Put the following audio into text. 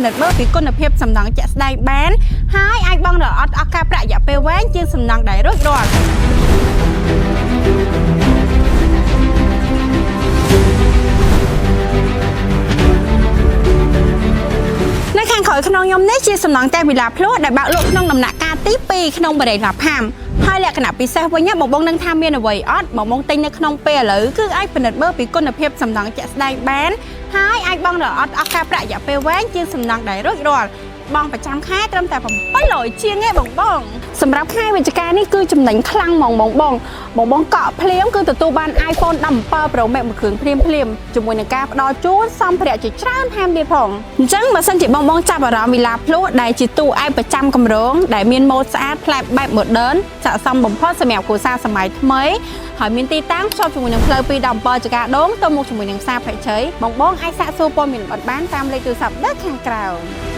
ពិនិត្យមើលពីគុណភាពសំណង់ជាក់ស្ដែងបានហើយអាចបង់រអត់អស់ការប្រាក់រយៈពេលវែងជាងសំណង់ដែលរួចរាល់នៅខាងក្រោយក្នុងខ្ញុំនេះជាសំណង់តែវិឡាភ្លោះដែលបើកលក់ក្នុងដំណាក់កាលទី2ក្នុងបរិយាឡាផាមហើយលក្ខណៈពិសេសវិញណាបងបងនឹងថាមានអ្វីអត់បងបងទិញនៅក្នុងពេលឥឡូវគឺអាចពិនិត្យមើលពីគុណភាពសំណង់ជាក់ស្ដែងបានហើយអាចបង់រអត់អស់ការប្រាក់រយៈពេលវែងជាងសំណង់ដែលរួចរាល់បងប្រចាំខែត្រឹមតែ700ជាងឯងបងបងសម្រាប់ខែវិច្ឆិកានេះគឺចំណេញខ្លាំងហ្មងបងបងបងបងកក់ភ្លាមគឺទទួលបាន iPhone 17 Pro Max មួយគ្រឿងភ្លាមភ្លាមជាមួយនឹងការផ្ដល់ជូនសម្ភារៈជាច្រើនថែមទៀតផងអញ្ចឹងបើសិនជាបងបងចាប់អារម្មណ៍វីឡាភ្លោះដែលជាតួឯកប្រចាំកម្រងដែលមានម៉ូដស្អាតប្លែកបែប modern ស័ក្តិសមបំផុតសម្រាប់គ្រួសារសម័យថ្មីហើយមានទីតាំងភ្ជាប់ជាមួយនឹងផ្លូវ217ចកាដងទៅមុខជាមួយនឹងផ្សារផេកជ័យបងបងអាចសាកសួរព័ត៌មានលម្អិតបានតាមលេខទូរស័ព្ទនៅខាងក្រោម។